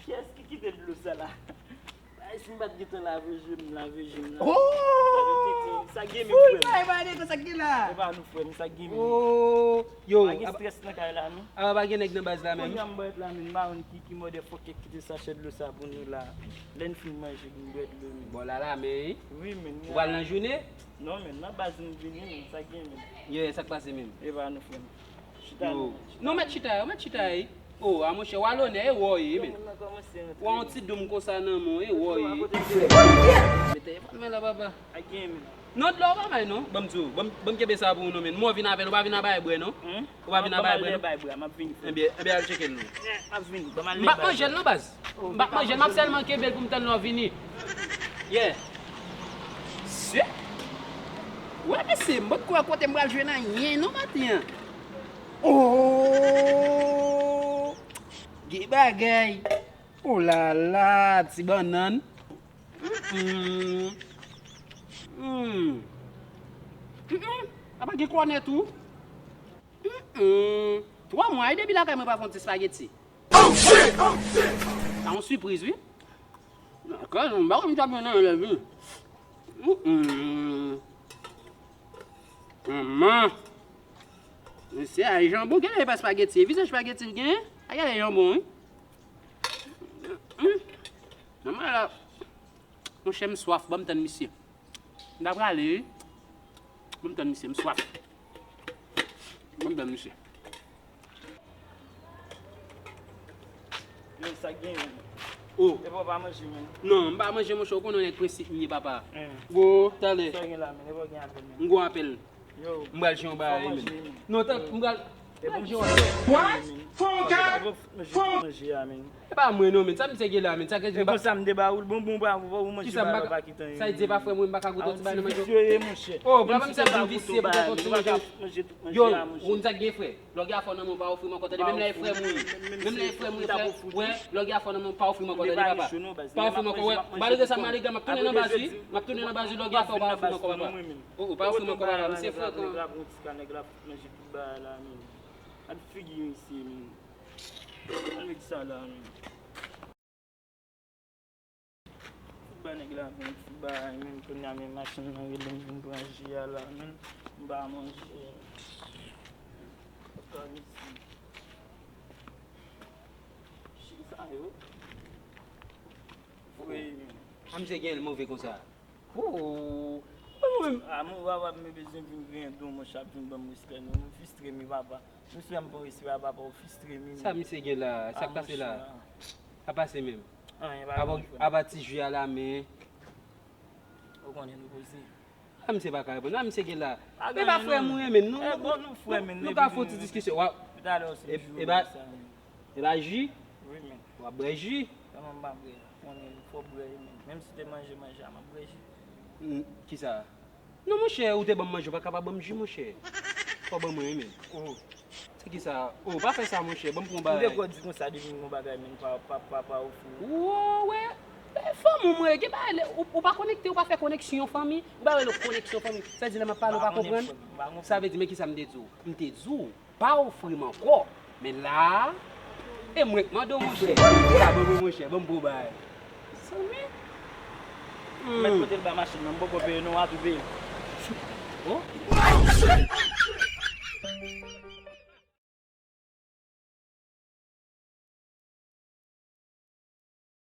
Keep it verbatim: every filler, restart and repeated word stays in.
Kiyès ki kite dlo sa la? Ay, si m pa t gentan lave je m, lave je m la. Oh! Gade tete, sa gen menm, frè m. Full bay, bay, sa ki la? E pa nou, frè m, sa gen menm. Oh! Yo, pa gen strès nan kay la, non. Apa pa gen nèg nan baz la menm? Kounye a m bwè dlo la, men m pa konn ki, ki motherfucker kite sachè dlo sa pou nou la. Lè n fin manje, pou n bwè dlo, men. Bon, la, la, men, wi, men. Ou pral nan jounen? Non, men, nan baz nou vini, men, sa gen, men. Ye, sa k pase menm? E pa nou, frè m. Chita, non, men. Non, mèt chita, mèt chita, wi. Oh, a monchè, w a lonè, e wò, ye, men. Ou a yon ti doum konsa nan men w, e wò, ye. Men telefòn mwen la, papa. Non, dlo pa bay, non. Ban m di w, ban m, ban m kenbe sa pou ou, non, men. Mwen vin avè l, ou pa vin a bay bwè, non. Ou pa vin a bay bwè, non. Ebyen, ebyen, al tcheke l, non. M p ap manje l, non, baz. M p ap manje l, m ap sèlman kenbe l pou m tann lè w vini. Yeah. Se. Wè, mesye, m pa t kwè kote m pral jwenn anyen, non, maten an. Oh! Gen bagay. Oh la la, ti bannann. Mm. Mm. Mm. Apa gen kònè tou? Mm. Twa mwa, e depi lakay mwen pa fè yon ti spaghetti. Sa yon sipriz, wi. Nan kè nou, m pa konn sa pou nan lè vin. Mm. Manman. Mesye, ay janbon, genlè e pa spaghetti. E vizaj spaghetti l genyen? Ay, ay, janbon, wi. Mm. Manman la. Monchè, m swaf, ban m tann misye. M ta prale, wi. Ban m tann misye, m swaf. Ban m tann misye. Yo, sa k genyen? Oh. Epa w pa manje, men. Non, m pa manje, monchè, ou konnen nèg prensip m ye, papa. Gwo, talè. Sa w gen la, men? Epa w gen apèl, men. M gwo apèl. Yo. M pral jwenn yon bagay, men. Non, tan, m pral, m pral jwenn yon bagay. What? Fon kè? Fon kè? Epa w manje, manje a, men. E pa mwen non, men. Sa misye gen la, men? Sa gen... E konsa m te ba ou l, bon, bon, ba ou, ou manje ba la pa ki tan. Sa di e pa frè mwen, m pa ka goute yon ti bagay nan manje. Visye, monchè. Oh, papa, m sèl vin visye pou kontinye manje. Yo, ou konn sa k gen, frè? Lè w gen afè nan men w, pa ofri m ankò, tande. Menm lè e frè m ou ye. Menm lè e frè m ou ye, frè. Wè, lè w gen afè nan men w, pa ofri m ankò, tande, papa. Pa ofri m ankò, wè. Malgre sa, malgre m ap tounen nan baz, wi. M ap tounen nan baz, wi, lè w gen afè, pa ofri m ankò, papa. Oh, oh, pa ofri m ankò, papa. Misye frekan. Nèg la ap manje tout bagay la, men. Gad figi misye, men. Gad nèg sa la, men. Fout ba nèg la, men, fout ba, men, kounye a, men, machann nan rele m vin pran ji a la, men, m pa manje. Kaka isi. Ji sa yo. Voye, men. A, misye gen l move konsa. Oh, mwen menm. A, mwen, papa, m bezwen vin griyen don, monchè, ap vin ban m respè, non. M fistre, men, papa. Misye m pran respè a, papa, ou fistre, men. Sa misye gen la? Sa k pase la? Sa pase menm. Anyen pa gen, frè m. Apa ti ji a la, men. Ou konnen nou poze. A, misye pa ka reponn. A, misye gen la. Men pa frè m ou ye, men. Nou, nou, nou ka fè yon ti diskisyon. Talè w se jou sa, men. E pa ji? Wi, men. W ap bwè ji? Kòman m pa bwè? Konnen fò bwè, men. Menm si te manje, manje a, m ap bwè ji. Kisa? Non, monchè, ou te ban m manje, ou pa ka pa ban m ji, monchè. Fò ban mwen, men. Oh. Se kisa? Oh, pa fè sa, monchè. Ban m pran yon bagay. M te kwè w di konsa depi m gon bagay, men pa, pa, pa, pa ofri. Wo, wè. E fanmi w, mwen, gen bagay, ou, ou pa konekte, ou pa fè koneksyon fanmi. Ou pa wè lè koneksyon fanmi. Sa di lè m ap pale, ou pa konprann. Sa vle di, men kisa m te di w? M te di w, pa ofri m ankò. Men la a, e mwen k mande w, monchè. Sa ban mwen, monchè, ban m bon bagay. Zanmi. Mèt kote l ba machin nan, m poko peye non, w a tou peye. Oh.